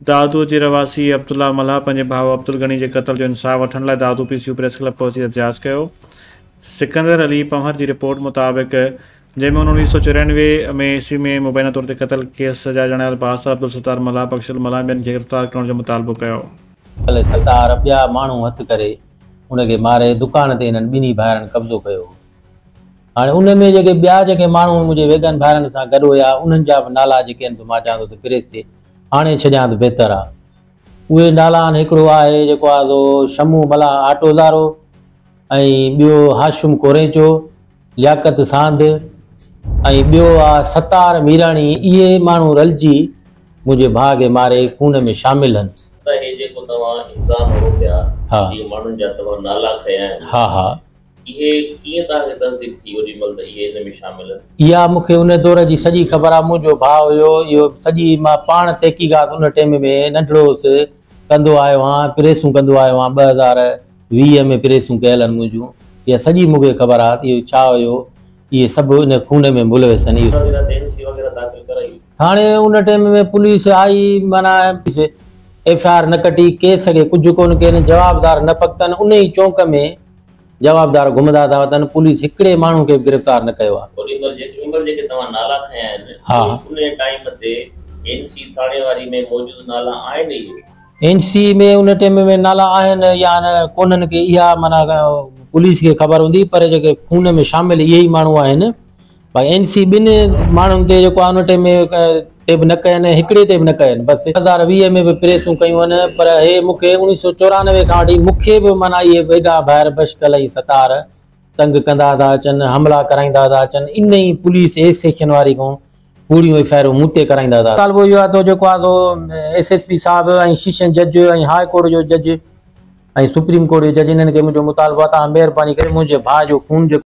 دادو جي رهواسي عبدالله ملاح پنهنجي ڀاء عبدالغني جي قتل جو انصاف وٺڻ لاء دادو پي سي يو پريس ڪلب پهچي احتجاج ڪيو. سڪندر علي پنهور جي رپورٽ مطابق جنهن ۾ هن 1994 ۾ عيسوي ۾ مبينا طور تي قتل ڪيس سزا ڄاڻايل بااثر عبدالستار ملاح، بخشل ملاح ۽ ٻين کي گرفتار ڪرڻ جو مطالبو ڪيو. ستار ٻيا ماڻهو هٿ ڪري ان کي ماري دڪان تي هنن ٻنهي ڀائرن قبضو ڪيو هو. هاڻي ان ۾ جيڪي ٻيا جيڪي ماڻهو منهنجي ويڳن ڀائرن سان گڏ هيا انهن جا به نالا جيڪي آهن سو مان چاهيان ٿو ته پريس تي آڻي ڇڏيان ته بهتر آهي. اهي نالا آهن هڪڙو آهي جيڪو آهي سو شمو ملاح آٽوزارو ۽ ٻيو هاشم ڪوريچو، لياقت ساند ۽ ٻيو آ ستار ميراڻي اهي ماڻهو رلجي منهنجي ڀاء کي ماري خون ۾ شامل هن. ته هي جيڪو توهان الزام هڻو پيا جيئن ماڻهن جا توهان نالا کنيا آهن. ها ها. اهي ڪيئن توهان کي تصديق ٿي اوڏي مهل ته اهي ان ۾ شامل آهن؟ اها مون کي ان دور جي سڄي خبر آ منهنجو ڀاء هيو اهو سڄي مان پاڻ تحقيقات ان ٽيم ۾ ننڍڙو هوس ڪندو آيو هان پريسون ڪندو آيو هان 2020 ۾ پريسون ڪيل آهن منهنجون، اها سڄي مون کي خبر آهي ته اهو ڇا هيو، اهي سڀ ان خون ۾ ملوث آهن. وغيره تي اين سي وغيره داخل ڪرائي. ٿاڻي ان ٽيم ۾ پوليس آئي معنيٰ ايف I R نه ڪٽي، ڪيس کي ڪجهه ڪونه ڪين، جوابدار نه پڪتن، ان ئي چونڪ ۾ جوابدار گهمندا ٿا وتن، پوليس هڪڙي ماڻهو کي به گرفتار نه ڪيو آهي. اوڏي مهل جيڪي هن مهل جيڪي توهان نالا کنيا آهن اهي ان ٽائيم تي اين سي ٿاڻي واري ۾ موجود نالا آهن اهي؟ اين سي ۾ ان ٽيم ۾ نالا آهن يا نه ڪونهن ڪي اها معنيٰ پوليس کي خبر هوندي پر جيڪي خون ۾ شامل اهي ئي ماڻهو آهن باقي اين سي ٻن ماڻهن تي جيڪو آهي ان ٽيم ۾ تي به نه ڪين هڪڙي تي به نه ڪين بس 2020 ۾ به پريسون ڪيون آهن پر هي مون کي 1994 کان وٺي مون کي به معنيٰ اهي ويڳا ڀائر بشڪل ۽ ستار تنگ ڪندا ٿا اچن حملا ڪرائيندا ٿا اچن ان ئي پوليس اي سيڪشن واري کان ڪوڙيون ايف I آرون مون تي ڪرائيندا ٿا. مطالبو اهو آهي ته جيڪو آهي سو ايس ايس پي صاحب ۽ سيشن جج ۽ هاء ڪورٽ جو جج ۽ سپريم ڪورٽ جو جج انهن کي منهنجو مطالبو آهي توهان مهرباني ڪري منهنجي ڀاء جو خون جيڪو.